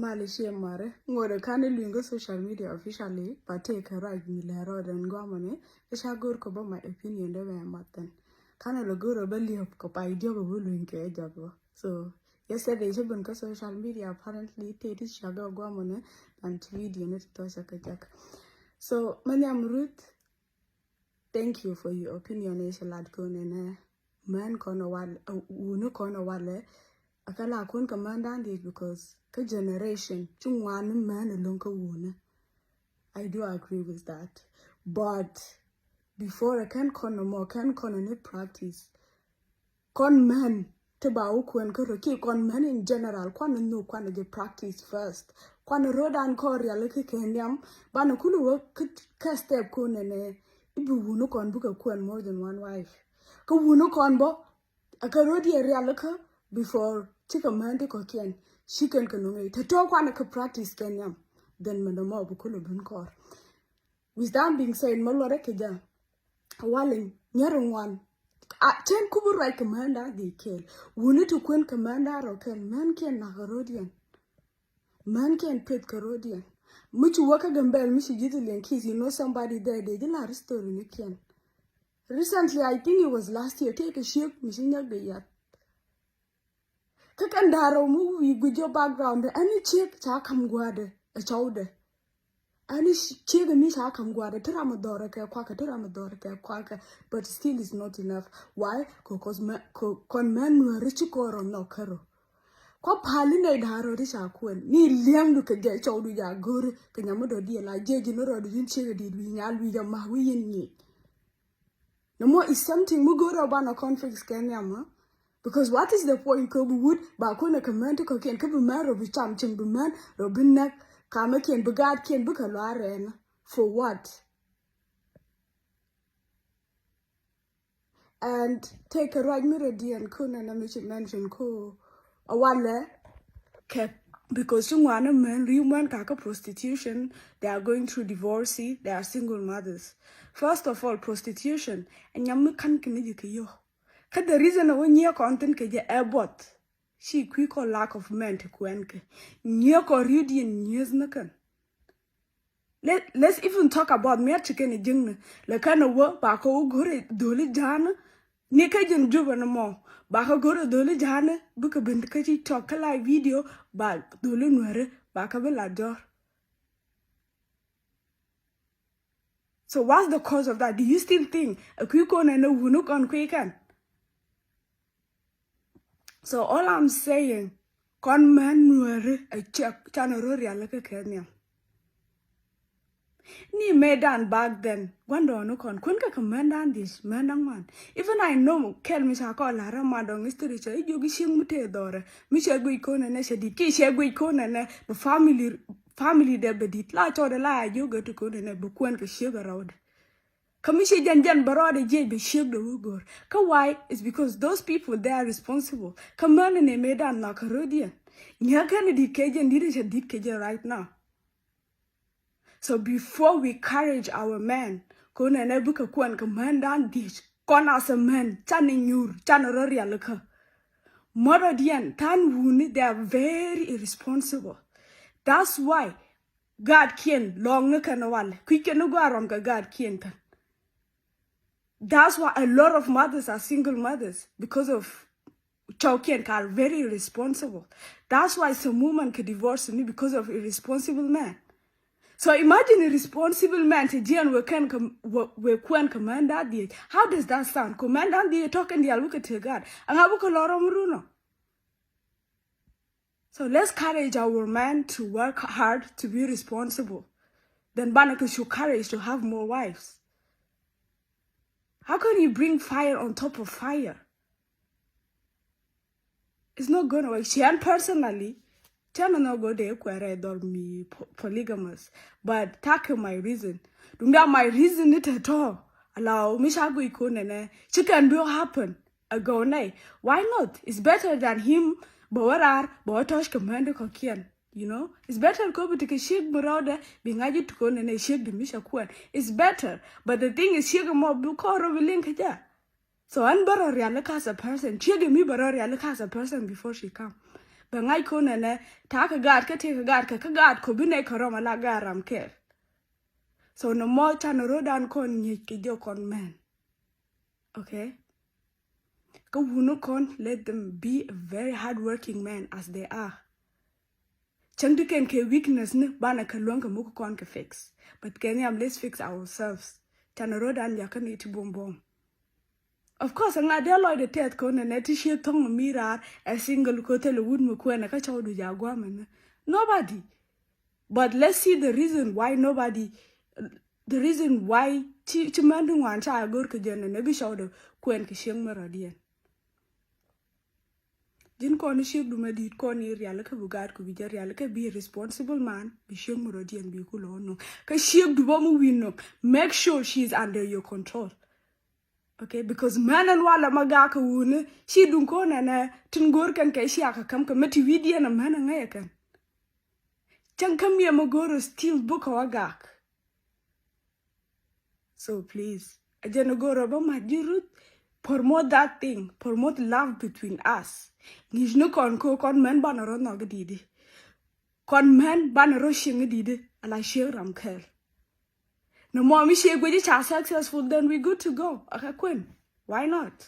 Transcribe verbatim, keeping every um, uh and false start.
Pali cie mare ŋot ɛ kan iluiŋ kä social media officially, but tëë kɛ ruac mi lɛ rɔɔdɛn guamani. Ica go̱r kɛ bä my opinion dee bɛ mathin. Kan ilɛ go̱r ɛ bä liɔp kɛ pay diɔk ɛ bä luiŋ kɛ jɔk bä. So yesterday ci ben kä social media, apparently tëë ti ciak ɛ guamani, and video ni ti tɔcɛ kɛ jɛk. So mɛ nhiam Ruth, thank you for your opinion. I̱ ci lat kɔn ɛnɛ män kɔn ɛ wal, wuni kɔn ɛ walɛ. Ɛ kɛ la kɔn kɛ män dan dhiec, because kä generation ci ŋuan ni män ɛ loŋ kä wuni. I do agree with that. But before ɛ kɛn kɔn ɛ mɔ kɛn kɔn ɛ ni practice. Kɔn män ti ba wä kuɛn kä rɔ ki kɔn män in general, kuan ni nhuk kuan ni jɛ practice first. Kuan ni ro̱dan kɔ rial kä kɛ nhiam, ban ni kulu wä kä step kɔn nɛnɛ. Ibi wuni kɔn bikɛ kuɛn more than one wife. Kä wuni kɔn bɔ a kɛ ro̱d yɛ rial kä before cikɛ män ti kɔ kiɛn. Cikɛn kɛ nuŋ i̱ tɛ tɔ kuan ni kä practice kɛ nhiam. Then mɛ dɛ mɔ bi kulu bin kɔr. With that being said, mɛ luɔrɛ kɛ jɛ. Walɛ nyɛri ŋuan. Cɛn kubi ruac kɛ män da di kɛl. Wuni ti kuɛn kɛ män da rɔ kɛl. Män kiɛn nak kɛ ro̱d yɛn. Män kiɛn peth kɛ ro̱d yɛn. Mi ci wä kä Gambɛl, mi ci ji̱th liɛn ki̱th, you know somebody there, dee ji̱ lar story ni kiɛn. Recently, I think it was last year, tëë kɛ ciek mi ci nyäk dee yath. Kä kɛn da̱rä mi wi̱i̱ gui̱c jɛ background, ɛni ciek ca kam gua̱a̱dɛ ɛ cɔwdɛ. Ɛni ciek mi ca kam gua̱a̱dɛ ti ram mi dhɔrɛ kɛ kuakɛ, ti ram mi dhɔrɛ kɛ kuakɛ. But still is not enough. Why? Kɛ cause mɛ kɔn mɛ nuɛri ci kɔrɔ nhɔk kärɔ. Kua pali nɛ da̱rä ti ca kuɛn ni liɛŋdu kɛ jɛ cɔwdu ja go̱ri kɛ nyamudɔ diɛ la jɛ ji̱n rɔdu ji̱n ciek di wi̱i̱ nyal wi̱i̱ jɛ ma wi̱i̱ yɛn nyiek. Nɛ mɔ is something mi go̱o̱r ɔ banɛ conflict kɛ nhiam. Because what is the point kä bi wut ba konɛ kɛ män ti kɔkiɛn kä bi män rɔ bi cam cieŋ bi män rɔ bi näk kamɛ kiɛn bi gaat kiɛn bi kɛ luaar rɛɛn. For what? And tëë kɛ ruac mi rɔ diɛn konɛ na mi ci mention ko a walɛ kɛ, because ci ŋuan män ri män ka kä prostitution, they are going through divorce, they are single mothers. First of all, prostitution ɛ nyam mi kan kɛ ni ji̱ kɛ yɔ. Kä the reason ɛ wä nyiɛ kɔn thin kɛ jɛ ɛ buɔth. Ci kui̱ kɔ lack of men ti kuɛn kɛ nyiɛ kɔ riut yɛn nyieth ni kɛn. Let, let's even talk about miat ci kɛn jiŋni lɛ kɛn wä ba kɔ wä go̱ri dholi ja̱a̱ni. Ni kä jin jubɛ ni mɔ ba kɔ go̱ri dholi ja̱a̱ni bikɛ ben kä ci tɔk kä live video ba dholi nuɛri ba kɛ bi la jɔr. So what's the cause of that? Do you still think a kui̱ kɔn ɛn a wuni kɔn kui̱ kɛn? So all I'm saying, kɔn män nuɛri a cɛk canɛ rɔ rial kä kɛ nhiam. Ni mɛ dan back then guandɔɔni kɔn kuɛn kɛ kɛ män dan dhiec män dan ŋuan. Even I know kɛl mi ca kɔn la rɛ ma dɔŋ history cɛ i̱ jiök i̱ cieŋ mi tëë dhɔrɛ mi cɛ guic kɔn ɛnɛ cɛ dit ki cɛ guic kɔn ɛnɛ bi family family dɛ bɛ dit la cɔɔdɛ la a jiök ɛ ti kɔn ɛnɛ bi kuɛn kɛ ciek ɛ rɔɔdɛ. Kä mi ci jɛn jɛn bä rɔɔdɛ jiɛc bɛ ciek dee wä go̱r. Kä why? It's because those people, they are responsible. Kä män ni mëë dan nhɔk kä rödiɛn. Nyɛ kɛn dit kɛ jɛn dit cɛ dit kɛ jɛn right now. So before we encourage our men, ko nɛnɛ bikɛ kuɛn kɛ män dan dhiec. Kɔn as a man, canɛ nyur, canɛ rɔ rialikä. Mɔdɔdiɛn than wuni, they are very irresponsible. That's why gaatkiɛn lɔŋni kɛn walɛ kui̱c kɛn ni gɔaa rɔm kɛ gaatkiɛn kɛn. That's why a lot of mothers are single mothers because of cɔwkiɛn ka are very irresponsible. That's why some women can divorce me because of irresponsible men. So imagine irresponsible men ti jiɛn wek kɛn kɛ wek kuɛn kɛ män da̱a̱ dhiec. How does that sound? Kɛ män da̱a̱ dhiec tɔk kɛn diaal wekɛ te gaat aŋa wekɛ lɔ rɔm runɔ. So let's encourage our men to work hard, to be responsible. Then banɛ kɛ show courage to have more wives. How can you bring fire on top of fire? It's not gonna work. Cian personally, cian nɔ go de kuɛrɛ dhɔr mi polygamous. But take my reason. Duŋda my reason ni tɛ tɔ. Allow mi ca go iko nɛnɛ. Ci kɛn bi happen. A gɔw nɛy. Why not? It's better than him bɛ wä raar bɛ wä tɔ̱c kɛ män di kɔ̱kiɛn. You know, it's better ko bi ti kɛ ciek bi rɔɔdɛ bi ŋa̱c i̱ ti kɔn nɛnɛ ciek di mi cɛ kuɛn. It's better. But the thing is ciek mɔ bi kɔn rɔ bi liŋ kɛ jɛ. So ɛn bä rɔ rialikä as a person, ciek mi bä rɔ rialikä as a person before she come. Kɛ ŋa̱c kɔn ɛnɛ ta̱a̱ kɛ gaat kä tëë kɛ gaat kɛ kä gaat kɔ bi nɛy kɛ rɔm ala gaat ram kɛɛl. So nɔmɔ canɛ ro̱dan kɔn ŋi̱eec kɛ jɛ kɔn mɛn. Okay. Kä wuni kɔn, let them be a very hard working man as they are. Cäŋ ti kɛn kɛ weakness ni banɛ kɛ luäŋ kɛ muk kɔn kɛ fix. But kɛn yam, let's fix ourselves. Canɛ ro̱dan jakä ni ti buɔm buɔm. Of course, ŋa dee lɔcdɛ tɛth kɔn nɛ nɛ ti cië thɔŋ mi raar ɛ single ko thilɛ wut mi kuɛnɛ kä cɔwdu ja guamɛ ni. Nobody. But let's see the reason why nobody, the reason why ci, ci mɛn di ŋuan ca go̱r kɛ jɛn nɛ bi cɔwdu kuɛn kɛ cieŋ mi rɔdiɛn. Ji̱n kɔn i̱ ciek dumɛ di̱i̱t kɔn i̱ rialikä bi gaat ku bi jɛ rialikä bi responsible man bi ciek mi rɔdiɛn bi ku lɔ nɔ. Kä ciek dubä mi wi̱i̱ nɔ, make sure she is under your control. Okay, because mɛn ɛn walɛ ma gak kɛ wuni ci duŋ kɔn ɛnɛ tin go̱r kɛn kɛ ciak kɛ käm kɛ mɛ ti wi̱i̱diɛn ɛ mɛn ɛ ŋäcɛ kɛn. Cäŋ käm yɛ ma go̱r ɛ still bukɛ wa gak. So please, a jɛn a go̱r a bä ma ji̱ Ruth, promote that thing, promote love between us. Ŋi̱i̱c ni kɔn ko kɔn mɛn banɛ rɔ nhɔk didi. Kɔn mɛn banɛ rɔ cieŋ didi ala cieŋ ram kɛl. Nɛ mɔ mi cie guic ca successful, then we good to go. Aka kuen. Why not?